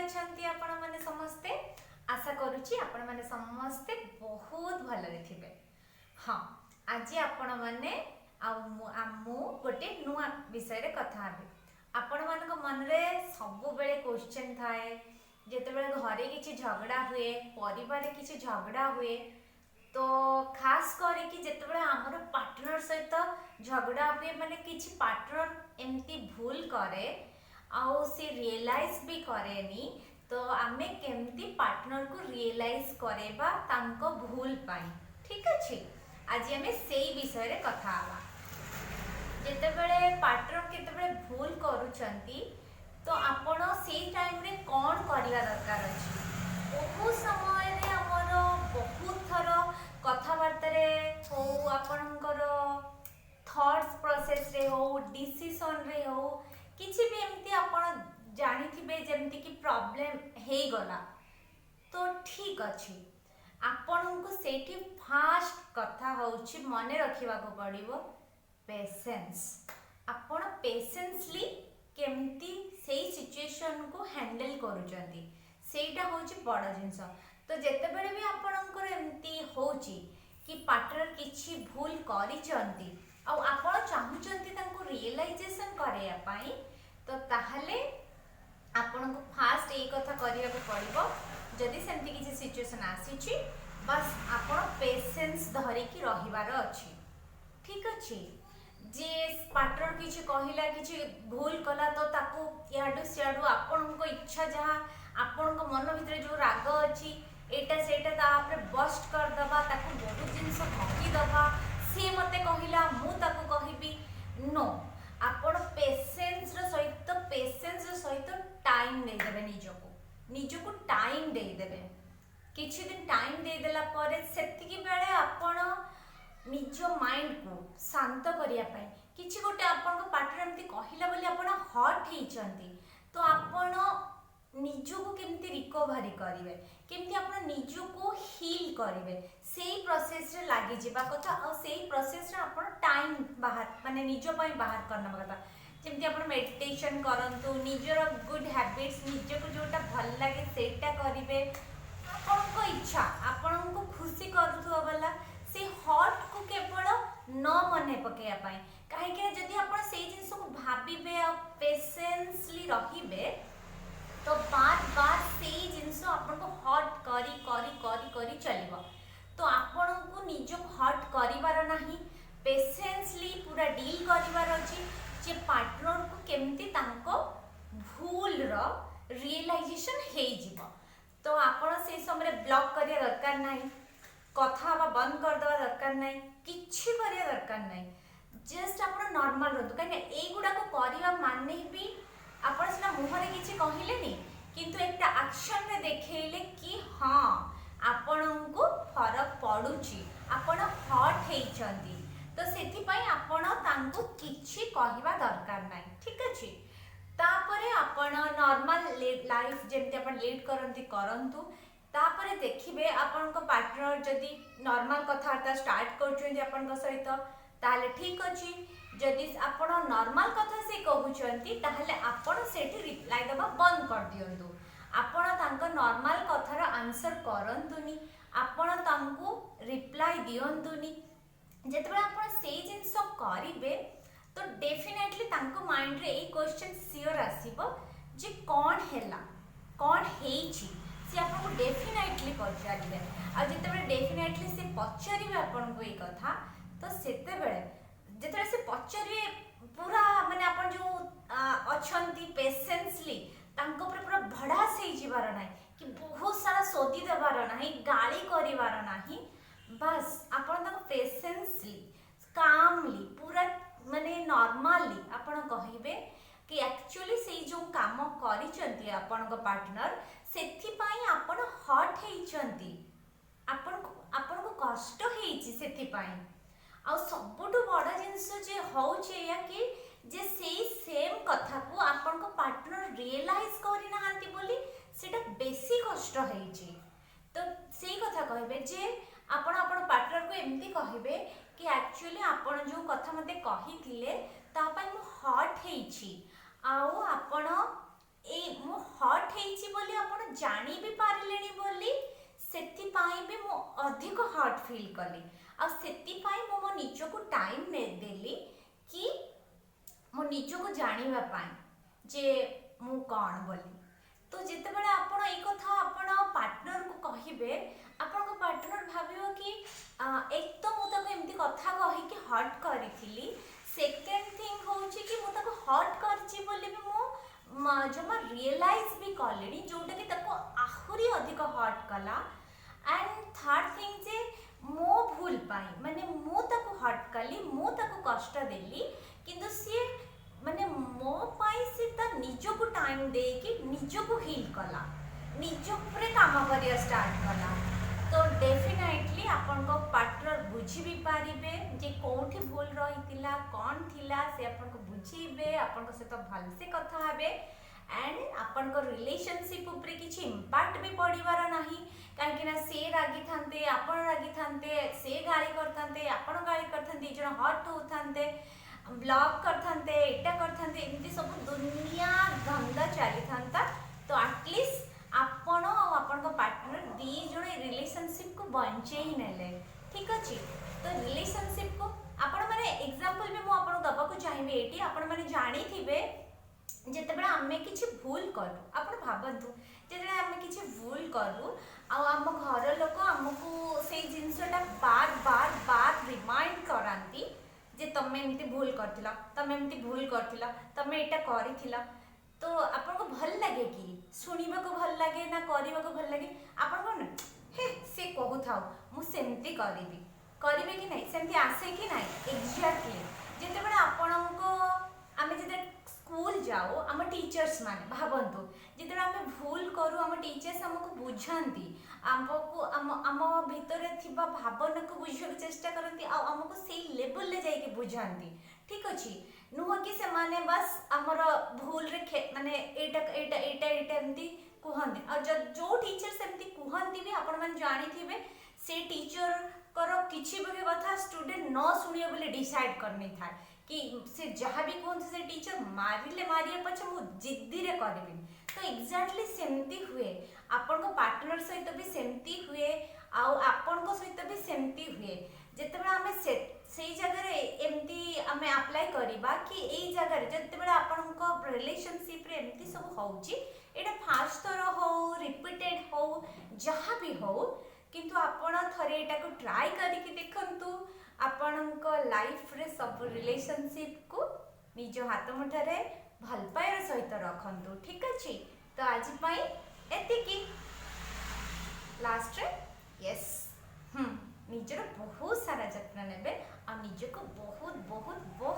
ଅଛନ୍ତି ଆପଣମାନେ ସମସ୍ତେ? ଆଶା କରୁଛି ଆପଣମାନେ ସମସ୍ତେ ବହୁତ ଭଲରେ ଥିବେ। ହଁ, ଆଜି ଆପଣମାନେ ଆଉ ମୁଁ ଗୋଟେ ନୂଆ ବିଷୟରେ କଥା ହେବି। ଆପଣମାନଙ୍କ ମନରେ ସବୁବେଳେ କ୍ୱେଶ୍ଚନ୍ ଥାଏ, ଯେତେବେଳେ ଘରେ କିଛି ଝଗଡ଼ା ହୁଏ, ପରିବାରରେ କିଛି ଝଗଡ଼ା ହୁଏ, ତ ଖାସ କରିକି ଯେତେବେଳେ ଆମର ପାର୍ଟନର ସହିତ ଝଗଡ଼ା ହୁଏ, ମାନେ କିଛି ପାର୍ଟନର ଏମିତି ଭୁଲ କରେ ଆଉ ସେ ରିଏଲାଇଜ୍ ବି କରେନି, ତ ଆମେ କେମିତି ପାର୍ଟନରକୁ ରିଏଲାଇଜ୍ କରେଇବା ତାଙ୍କ ଭୁଲ ପାଇଁ। ଠିକ୍ ଅଛି, ଆଜି ଆମେ ସେଇ ବିଷୟରେ କଥା ହେବା। ଯେତେବେଳେ ପାର୍ଟନର କେତେବେଳେ ଭୁଲ କରୁଛନ୍ତି, ତ ଆପଣ ସେଇ ଟାଇମ୍ରେ କ'ଣ କରିବା ଦରକାର ଅଛି? ବହୁତ ସମୟରେ ଆମର ବହୁତ ଥର କଥାବାର୍ତ୍ତାରେ ହଉ, ଆପଣଙ୍କର ଥଟ୍ସ ପ୍ରୋସେସ୍ରେ ହଉ, ଡିସିସନ୍ରେ ହଉ, କିଛି ବି ଏମିତି ଆପଣ ଜାଣିଥିବେ ଯେମିତିକି ପ୍ରୋବ୍ଲେମ୍ ହେଇଗଲା, ତ ଠିକ୍ ଅଛି, ଆପଣଙ୍କୁ ସେଇଠି ଫାଷ୍ଟ କଥା ହେଉଛି ମନେ ରଖିବାକୁ ପଡ଼ିବ ପେସେନ୍ସ। ଆପଣ ପେସେନ୍ସଲି କେମିତି ସେଇ ସିଚୁଏସନ୍କୁ ହ୍ୟାଣ୍ଡେଲ୍ କରୁଛନ୍ତି, ସେଇଟା ହେଉଛି ବଡ଼ ଜିନିଷ। ତ ଯେତେବେଳେ ବି ଆପଣଙ୍କର ଏମିତି ହେଉଛି କି ପାର୍ଟନର କିଛି ଭୁଲ କରିଛନ୍ତି ଆଉ ଆପଣ ଚାହୁଁଛନ୍ତି ତାଙ୍କୁ ରିଏଲାଇଜେସନ୍ କରାଇବା ପାଇଁ, ତ ତାହେଲେ ଆପଣଙ୍କୁ ଫାଷ୍ଟ ଏଇ କଥା କରିବାକୁ ପଡ଼ିବ। ଯଦି ସେମିତି କିଛି ସିଚୁଏସନ୍ ଆସିଛି, ବାସ୍ ଆପଣ ପେସେନ୍ସ ଧରିକି ରହିବାର ଅଛି। ଠିକ୍ ଅଛି, ଯେ ପାର୍ଟନର କିଛି କହିଲା, କିଛି ଭୁଲ କଲା, ତ ତାକୁ ଇଆଡ଼ୁ ସିଆଡ଼ୁ ଆପଣଙ୍କ ଇଚ୍ଛା ଯାହା, ଆପଣଙ୍କ ମନ ଭିତରେ ଯେଉଁ ରାଗ ଅଛି, ଏଇଟା ସେଇଟା ତା ଉପରେ ବଷ୍ଟ କରିଦେବା, ତାକୁ ବହୁତ ଜିନିଷ କହିଦେବା, ସିଏ ମୋତେ କହିଲା ମୁଁ ତାକୁ କହିବି, ନୋ। ଆପଣ ପେସେନ୍ସର ସହିତ ଟାଇମ୍ ଦେଇଦେବେ, ନିଜକୁ ନିଜକୁ ଟାଇମ୍ ଦେଇଦେବେ। କିଛି ଦିନ ଟାଇମ୍ ଦେଇଦେଲା ପରେ ସେତିକି ବେଳେ ଆପଣ ନିଜ ମାଇଣ୍ଡକୁ ଶାନ୍ତ କରିବା ପାଇଁ, କିଛି ଗୋଟେ ଆପଣଙ୍କ ପାର୍ଟନର ଏମିତି କହିଲା ବୋଲି ଆପଣ ହର୍ଟ ହେଇଛନ୍ତି, ତ ଆପଣ ନିଜକୁ କେମିତି ରିକଭରି କରିବେ, କେମିତି ଆପଣ ନିଜକୁ ହିଲ୍ କରିବେ, ସେଇ ପ୍ରୋସେସରେ ଲାଗିଯିବା କଥା। ଆଉ ସେଇ ପ୍ରୋସେସରେ ଆପଣ ଟାଇମ୍ ବାହାର, ମାନେ ନିଜ ପାଇଁ ବାହାର କରିନେବା କଥା। ଯେମିତି ଆପଣ ମେଡ଼ିଟେସନ୍ କରନ୍ତୁ, ନିଜର ଗୁଡ୍ ହ୍ୟାବିଟ୍ସ, ନିଜକୁ ଯେଉଁଟା ଭଲ ଲାଗେ ସେଇଟା କରିବେ। ଆପଣଙ୍କ ଇଚ୍ଛା, ଆପଣଙ୍କୁ ଖୁସି କରୁଥିବା ବାଲା, ସେଇ ହର୍ଟକୁ କେବଳ ନ ମନେ ପକାଇବା ପାଇଁ। କାହିଁକିନା ଯଦି ଆପଣ ସେଇ ଜିନିଷକୁ ଭାବିବେ ଆଉ ପେସେନ୍ସଲି ରହିବେ, ତ ବାର ବାର ସେଇ ଜିନିଷ ଆପଣଙ୍କୁ ହର୍ଟ କରି କରି କରି କରି ଚାଲିବ। ତ ଆପଣଙ୍କୁ ନିଜକୁ ହର୍ଟ କରିବାର ନାହିଁ, ପେସେନ୍ସଲି ପୁରା ଡିଲ୍ କରିବାର ଅଛି ଯେ ପାର୍ଟନରକୁ କେମିତି ତାଙ୍କ ଭୁଲର ରିଏଲାଇଜେସନ୍ ହେଇଯିବ। ତ ଆପଣ ସେଇ ସମୟରେ ବ୍ଲକ୍ କରିବା ଦରକାର ନାହିଁ, କଥା ହେବା ବନ୍ଦ କରିଦେବା ଦରକାର ନାହିଁ, କିଛି କରିବା ଦରକାର ନାହିଁ। ଜଷ୍ଟ ଆପଣ ନର୍ମାଲ ରୁହନ୍ତୁ। କାହିଁକିନା ଏଇଗୁଡ଼ାକ କରିବା ମାନେ ବି ଆପଣ ସିନା ମୁହଁରେ କିଛି କହିଲେନି, କିନ୍ତୁ একটা ଆକ୍ସନରେ ଦେଖେଇଲେ କି ହଁ, ଆପଣଙ୍କୁ ଫରକ ପଡ଼ୁଛି, ଆପଣ ହର୍ଟ ହେଇଛନ୍ତି। ତ ସେଥିପାଇଁ ଆପଣ ତାଙ୍କୁ କିଛି କହିବା ଦରକାର ନାହିଁ। ଠିକ୍ ଅଛି, ତାପରେ ଆପଣ ନର୍ମାଲ ଲାଇଫ୍ ଯେମିତି ଆପଣ ଲିଡ୍ କରନ୍ତି କରନ୍ତୁ। ତାପରେ ଦେଖିବେ ଆପଣଙ୍କ ପାର୍ଟନର ଯଦି ନର୍ମାଲ କଥାବାର୍ତ୍ତା ଷ୍ଟାର୍ଟ କରୁଛନ୍ତି ଆପଣଙ୍କ ସହିତ, ତାହେଲେ ଠିକ୍ ଅଛି। ଯଦି ଆପଣ ନର୍ମାଲ କଥା ସେ କହୁଛନ୍ତି, ତାହେଲେ ଆପଣ ସେଠି ରିପ୍ଲାଏ ଦେବା ବନ୍ଦ କରିଦିଅନ୍ତୁ। ଆପଣ ତାଙ୍କ ନର୍ମାଲ କଥାର ଆନ୍ସର କରନ୍ତୁନି, ଆପଣ ତାଙ୍କୁ ରିପ୍ଲାଏ ଦିଅନ୍ତୁନି। ଯେତେବେଳେ ଆପଣ ସେଇ ଜିନିଷ କରିବେ, ତ ଡେଫିନେଟଲି ତାଙ୍କ ମାଇଣ୍ଡରେ ଏଇ କ୍ୱେଶ୍ଚନ୍ ସିଓର ଆସିବ ଯେ କ'ଣ ହେଲା, କ'ଣ ହେଇଛି। ସେ ଆପଣଙ୍କୁ ଡେଫିନେଟଲି ପଚାରିବେ। ଆଉ ଯେତେବେଳେ ଡେଫିନେଟଲି ସେ ପଚାରିବେ ଆପଣଙ୍କୁ ଏଇ କଥା, ତ ସେତେବେଳେ ଯେତେବେଳେ ସେ ପଚାରିବେ, ପୁରା ମାନେ ଆପଣ ଯେଉଁ ଅଛନ୍ତି ପେସେନ୍ସଲି, ତାଙ୍କ ଉପରେ ପୁରା ଭଡ଼ାସ ହେଇଯିବାର ନାହିଁ କି ବହୁତ ସାରା ଶୋଧି ଦେବାର ନାହିଁ, ଗାଳି କରିବାର ନାହିଁ। ବାସ୍ ଆପଣ ତାଙ୍କୁ ପେସେନ୍ସଲି, କାମଲି, ପୁରା ମାନେ ନର୍ମାଲି ଆପଣ କହିବେ କି ଆକ୍ଚୁଆଲି ସେଇ ଯେଉଁ କାମ କରିଛନ୍ତି ଆପଣଙ୍କ ପାର୍ଟନର, ସେଥିପାଇଁ ଆପଣ ହର୍ଟ ହେଇଛନ୍ତି, ଆପଣଙ୍କୁ କଷ୍ଟ ହେଇଛି ସେଥିପାଇଁ। ଆଉ ସବୁଠୁ ବଡ଼ ଜିନିଷ ଯେ ହେଉଛି ଏଇଆ କି ଯେ ସେଇ ସେମ୍ କଥାକୁ ଆପଣଙ୍କ ପାର୍ଟନର ରିଏଲାଇଜ୍ କରିନାହାନ୍ତି ବୋଲି ସେଇଟା ବେଶୀ କଷ୍ଟ ହେଇଛି। ତ ସେଇ କଥା କହିବେ ଯେ ଆପଣ ଆପଣ ପାର୍ଟନରକୁ ଏମିତି କହିବେ କି ଆକ୍ଚୁଆଲି ଆପଣ ଯେଉଁ କଥା ମୋତେ କହିଥିଲେ, ତା ପାଇଁ ମୁଁ ହର୍ଟ ହେଇଛି। ଆଉ ଆପଣ ଏଇ ମୁଁ ହର୍ଟ ହେଇଛି ବୋଲି ଜାଣି ବି ପାରିଲିଣି ବୋଲି ସେଥିପାଇଁ ବି ମୁଁ ଅଧିକ ହର୍ଟ ଫିଲ୍ କଲି। ଆଉ ସେଥିପାଇଁ ମୁଁ ମୋ ନିଜକୁ ଟାଇମ୍ ଦେଲି କି ମୋ ନିଜକୁ ଜାଣିବା ପାଇଁ ଯେ ମୁଁ କ'ଣ ବୋଲି। ତ ଯେତେବେଳେ ଆପଣ ଏଇ କଥା ଆପଣ ପାର୍ଟନରକୁ କହିବେ, ଆପଣଙ୍କ ପାର୍ଟନର ଭାବିବ କି ଏକ ତ ମୁଁ ତାକୁ ଏମିତି କଥା କହିକି ହର୍ଟ କରିଥିଲି, ସେକେଣ୍ଡ ଥିଙ୍ଗ ହେଉଛି କି ମୁଁ ତାକୁ ହର୍ଟ କରିଛି ବୋଲି ବି ମୁଁ ଜମା ରିଏଲାଇଜ୍ ବି କଲିଣି, ଯେଉଁଟାକି ତାକୁ ଆହୁରି ଅଧିକ ହର୍ଟ କଲା। ଆଣ୍ଡ ଥାର୍ଡ଼ ଥିଙ୍ଗ ଯେ ମୋ ଭୁଲ ପାଇଁ, ମାନେ ମୁଁ ତାକୁ ହର୍ଟ କଲି, ମୁଁ ତାକୁ କଷ୍ଟ ଦେଲି, କିନ୍ତୁ ସିଏ ମାନେ ମୋ ପାଇଁ ସେ ତା ନିଜକୁ ଟାଇମ୍ ଦେଇକି ନିଜକୁ ହିଲ୍ କଲା, ନିଜ ଉପରେ କାମ କରିବା ଷ୍ଟାର୍ଟ କଲା। ତ ଡେଫିନାଇଟଲି ଆପଣଙ୍କ ପାର୍ଟନର ବୁଝି ବି ପାରିବେ ଯେ କେଉଁଠି ଭୁଲ ରହିଥିଲା, କ'ଣ ଥିଲା। ସେ ଆପଣଙ୍କୁ ବୁଝେଇବେ, ଆପଣଙ୍କ ସହିତ ଭଲସେ କଥା ହେବେ ଆଣ୍ଡ ଆପଣଙ୍କ ରିଲେସନସିପ୍ ଉପରେ କିଛି ଇମ୍ପାକ୍ଟ ବି ପଡ଼ିବାର ନାହିଁ। କାହିଁକିନା ସେ ରାଗିଥାନ୍ତେ, ଆପଣ ରାଗିଥାନ୍ତେ, ସେ ଗାଳି କରିଥାନ୍ତେ, ଆପଣ ଗାଳି କରିଥାନ୍ତେ, ଦୁଇ ଜଣ ହର୍ଟ ହେଉଥାନ୍ତେ, ବ୍ଲକ୍ କରିଥାନ୍ତେ, ଏଇଟା କରିଥାନ୍ତେ, ଏମିତି ସବୁ ଦୁନିଆ ଧନ୍ଦା ଚାଲିଥାନ୍ତା। ତ ଆଟଲିଷ୍ଟ ଆପଣ ଆଉ ଆପଣଙ୍କ ପାର୍ଟନର ଦୁଇ ଜଣ ଏ ରିଲେସନସିପ୍କୁ ବଞ୍ଚେଇ ନେଲେ, ଠିକ୍ ଅଛି। ତ ରିଲେସନସିପ୍କୁ ଆପଣମାନେ, ଏକ୍ଜାମ୍ପଲ୍ ବି ମୁଁ ଆପଣଙ୍କୁ ଦେବାକୁ ଚାହିଁବି ଏଇଠି। ଆପଣମାନେ ଜାଣିଥିବେ, ଯେତେବେଳେ ଆମେ କିଛି ଭୁଲ କରୁ, ଆପଣ ଭାବନ୍ତୁ, ଯେତେବେଳେ ଆମେ କିଛି ଭୁଲ କରୁ ଆଉ ଆମ ଘର ଲୋକ ଆମକୁ ସେଇ ଜିନିଷଟା ବାର ବାର ବାର ରିମାଇଣ୍ଡ କରାନ୍ତି ଯେ ତମେ ଏମିତି ଭୁଲ କରିଥିଲ, ତମେ ଏମିତି ଭୁଲ କରିଥିଲ, ତମେ ଏଇଟା କରିଥିଲ, ତ ଆପଣଙ୍କୁ ଭଲ ଲାଗେ କି? ଶୁଣିବାକୁ ଭଲ ଲାଗେ ନା କରିବାକୁ ଭଲ ଲାଗେ? ଆପଣ କ'ଣ, ହେ ସେ କହୁଥାଉ, ମୁଁ ସେମିତି କରିବି, କରିବେ କି ନାହିଁ? ସେମିତି ଆସେ କି ନାହିଁ? ଏକ୍ଜାକ୍ଟଲି, ଯେତେବେଳେ ଆପଣଙ୍କ ଆମେ ଯେତେବେଳେ ସ୍କୁଲ ଯାଉ, ଆମ ଟିଚର୍ସ ମାନେ, ଭାବନ୍ତୁ, ଯେତେବେଳେ ଆମେ ଭୁଲ କରୁ, ଆମ ଟିଚର୍ସ ଆମକୁ ବୁଝାନ୍ତି, ଆମକୁ ଆମ ଭିତରେ ଥିବା ଭାବନାକୁ ବୁଝିବାକୁ ଚେଷ୍ଟା କରନ୍ତି ଆଉ ଆମକୁ ସେଇ ଲେବୁଲରେ ଯାଇକି ବୁଝାନ୍ତି, ଠିକ୍ ଅଛି? ନୁହଁ କି ସେମାନେ ବାସ୍ ଆମର ଭୁଲରେ ମାନେ ଏଇଟା ଏଇଟା ଏଇଟା ଏଇଟା ଏମିତି କୁହନ୍ତି। ଆଉ ଯୋଉ ଟିଚର ସେମିତି କୁହନ୍ତି ବି, ଆପଣମାନେ ଜାଣିଥିବେ, ସେ ଟିଚରଙ୍କର କିଛି ବି କଥା ଷ୍ଟୁଡେଣ୍ଟ ନ ଶୁଣିବ ବୋଲି ଡିସାଇଡ୍ କରିନେଇଥାଏ କି ସେ ଯାହା ବି କୁହନ୍ତୁ, ସେ ଟିଚର ମାରିଲେ ମାରିବେ ପଛେ ମୁଁ ଜିଦ୍ଦିରେ କରିବିନି। ତ ଏକ୍ଜାକ୍ଟଲି ସେମିତି ହୁଏ, ଆପଣଙ୍କ ପାର୍ଟନର ସହିତ ବି ସେମିତି ହୁଏ ଆଉ ଆପଣଙ୍କ ସହିତ ବି ସେମିତି ହୁଏ। ଯେତେବେଳେ ଆମେ ସେ ସେଇ ଜାଗାରେ ଏମିତି ଆମେ ଆପ୍ଲାଏ କରିବା କି ଏଇ ଜାଗାରେ ଯେତେବେଳେ ଆପଣଙ୍କ ରିଲେସନସିପ୍ରେ ଏମିତି ସବୁ ହେଉଛି, ଏଇଟା ଫାର୍ଷ୍ଟ ଥର ହଉ, ରିପିଟେଡ୍ ହଉ, ଯାହା ବି ହଉ, କିନ୍ତୁ ଆପଣ ଥରେ ଏଇଟାକୁ ଟ୍ରାଏ କରିକି ଦେଖନ୍ତୁ। ଆପଣଙ୍କ ଲାଇଫରେ ସବୁ ରିଲେସନସିପ୍କୁ ନିଜ ହାତ ମୁଠାରେ ଭଲ ପାଇବା ସହିତ ରଖନ୍ତୁ, ଠିକ୍ ଅଛି? ତ ଆଜି ପାଇଁ ଏତିକି। ଲାଷ୍ଟରେ ୟେସ୍, ନିଜର ବହୁତ ସାରା ଯତ୍ନ ନେବେ ଆଉ ନିଜକୁ ବହୁତ ବହୁତ ବହୁତ